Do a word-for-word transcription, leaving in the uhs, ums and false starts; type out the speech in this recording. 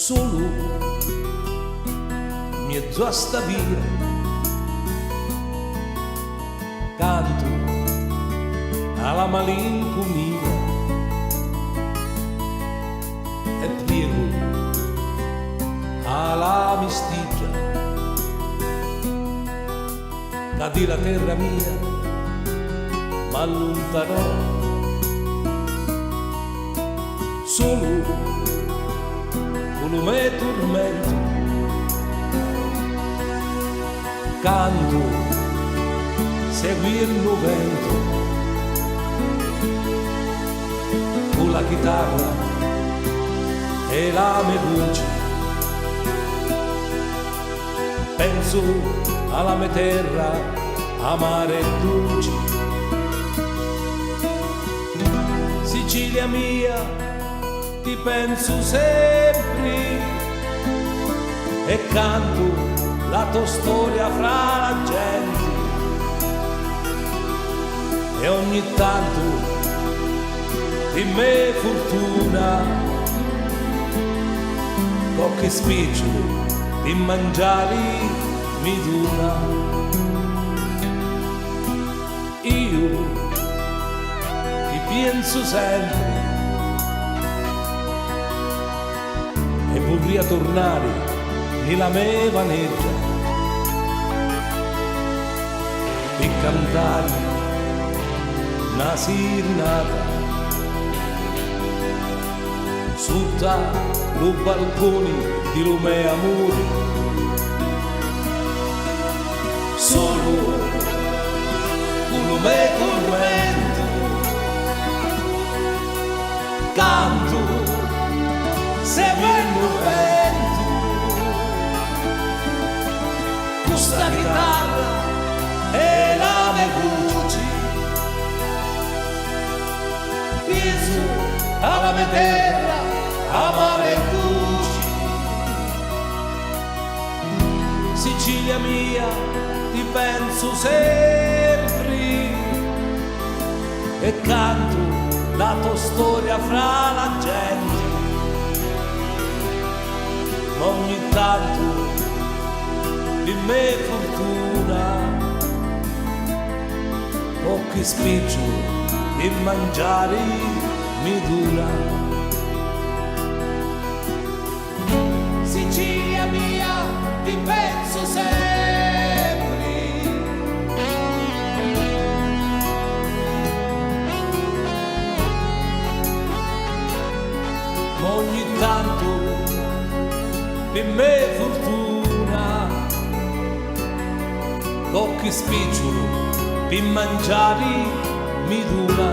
Sulu, miezu a sta via, cantu a la malincunia e priegu a la mistiggia ca di la terra mia m'alluntanò. Sulu cu lu me turmentu cantu seguiennu u ventu, cu la chitarra e la me vuci. Pensu a la me terra amara e duci. Sicilia mia, ti pensu sempri e cantu la to storia fra la genti. E ogni tantu pi me furtuna cocchi spicciulu pi mangiari mi duna. Iu ti piensu sempri e vurria turnari ni la me vaneggia pi cantari na sirinata sutta lu balcuni di lu me amuri. Sulu cu lu me turmentu cantu seguennu u ventu cu sta chitarra e la me vuci. Piensu a la me terra amara e duci. Sicilia mia, ti pensu sempri e cantu la to storia fra la genti. Ma ogni tantu pi me furtuna cocchi spicciulu pi mangiari mi duna. Sicilia mia, ti pensu sempri. Ma ogni tantu, pi me furtuna, cocchi spicciulu pi mangiari mi duna.